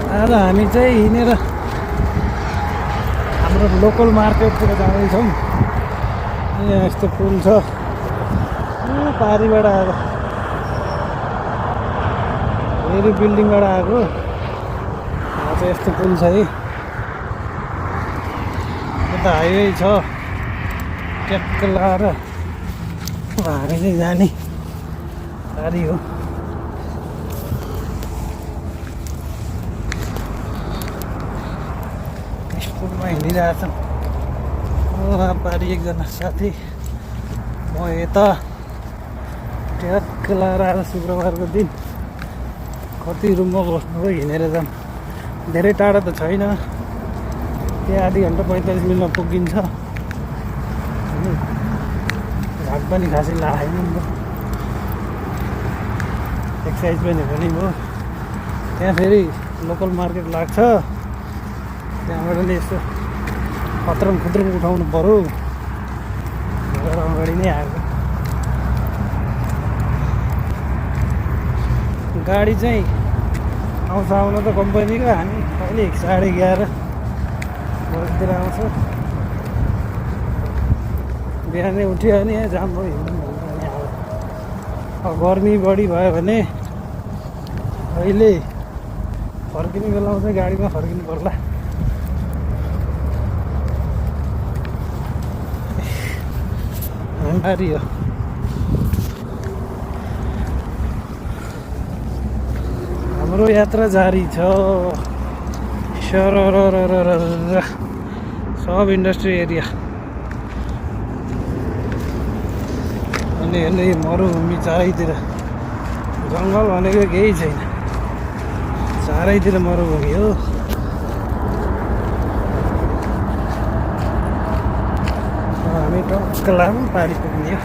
आज हामी चाहिँ हिँडेर हाम्रो लोकल मार्केटतिर जाँदैछौँ। यहाँ यस्तो पुल छ, पारीबाट आएको फेरि बिल्डिङबाट आएको। यहाँ चाहिँ यस्तो पुल छ है, यता हाइवे छ, ट्याक्क लाएर हामी चाहिँ जाने पारी हो। पुलमा हिँडिरहेछौँ। पारी एकजना साथी, म यता ट्याक्क लाएर आज शुक्रबारको दिन कति रुममा बस्नु हो, हिँडेर जाऊँ। धेरै टाढा त छैन, त्यहाँ आधी घन्टा 45 मिनटमा पुगिन्छ। घाट पनि खासै लागेन नि त, एक्सर्साइज पनि हुने भयो। त्यहाँ फेरि लोकल मार्केट लाग्छ, त्यहाँबाट नि यसो खत्रम खुत्रम उठाउनु पऱ्यो भनेर अगाडि नै आएको। गाडी चाहिँ आउँछ आउन त कम्पनीको, हामी कहिले 11:30 बजीतिर आउँछ। बिहानै उठ्यो भने यहाँ जाम भयो, हिँड्नु भने अब गर्मी बढी भयो भने अहिले फर्किने बेलामा चाहिँ गाडीमा फर्किनु पर्ला। पारी हो। हाम्रो यात्रा जारी छ। सब इन्डस्ट्री एरिया अनि हेर्नु यो मरुभूमि चारैतिर, जङ्गल भनेको केही छैन, चारैतिर मरुभूमि हो। हामी टक्क लागौँ, पारी पुग्ने हो।